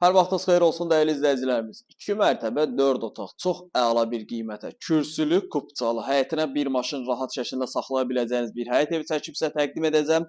Hər vaxtınız xeyir olsun dəyərli izləyicilərimiz. 2 mərtəbə 4 otaq, çox əla bir qiymətə, kürsülü, kupçalı, həyətinə bir maşın rahat şəkildə saxlaya biləcəyiniz bir həyət evi çəkib sizə təqdim edəcəm.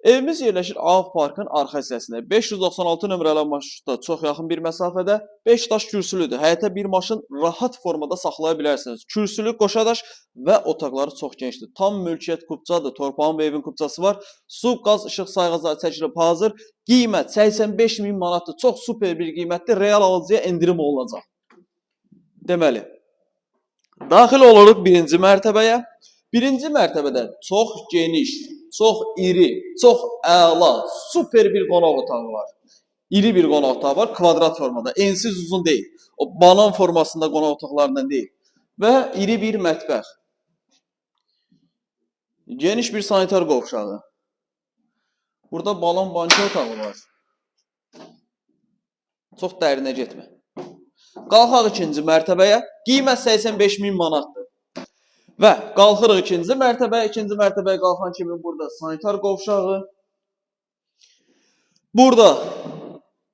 Evimiz yerləşir Av Parkın arxa hissəsində. 596 nömrəli marşrutda çox yaxın bir məsafədə 5 daş kürsülüdür. Həyətə bir maşın rahat formada saxlaya bilərsiniz. Kürsülü, qoşadaş və otaqları çox genişdir. Tam mülkiyyət kupçadır. Torpağın və evin kupçası var. Su, qaz, işıq sayğacları çəkilib hazır. Qiymət 85 min manatdır. Çox super bir qiymətdir. Real alıcıya endirim olunacaq. Deməli, daxil oluruq birinci mərtəbəyə. Birinci mərtəbədə çox geniş, çox iri, çox əla, super bir qonaq otağı var. İri bir qonaq otağı var, kvadrat formada. Ensiz uzun deyil. O banan formasında qonaq otaqlarından deyil. Və iri bir mətbəx. Geniş bir sanitar qovşağı. Burada balon banka otağı var. Çox dərinə getmə. Qalxaq ikinci mərtəbəyə. Qiymət 85 min manatdır. Və qalxırıq ikinci mərtəbəyə. İkinci mərtəbəyə qalxan kimi burada sanitar qovşağı. Burada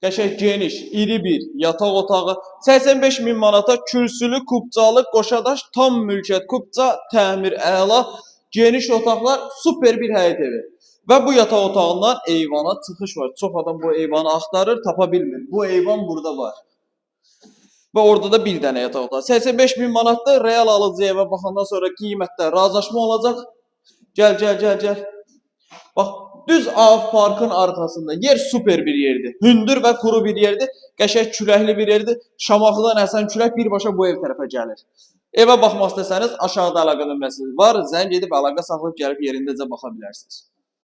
qəşəng geniş, iri bir yataq otağı. 85 min manata kürsülü, kupçalı, qoşadaş, tam mülkiyyət kupça, təmir əla, geniş otaqlar, super bir həyət evi. Və bu yataq otağından eyvana çıxış var. Çox adam bu eyvanı axtarır, tapa bilmir. Bu eyvan burada var. Və orada da bir dənə yataq otağı. 85 min manatdır. Real alıcıya evə baxandan sonra qiymətdə razılaşma olacaq. Gəl, gəl, gəl, gəl. Bax, düz Av Parkın arxasında. Yer super bir yerdir. Hündür və kuru bir yerdir. Qəşəng küləkli bir yerdir. Şamaxıdan əsən külək birbaşa bu ev tərəfə gəlir. Evə baxmaq istəsəniz aşağıda əlaqə nömrəsi var. Zəng edib əlaqə saxlayıb gəlib yerindəcə baxa bilərsiniz.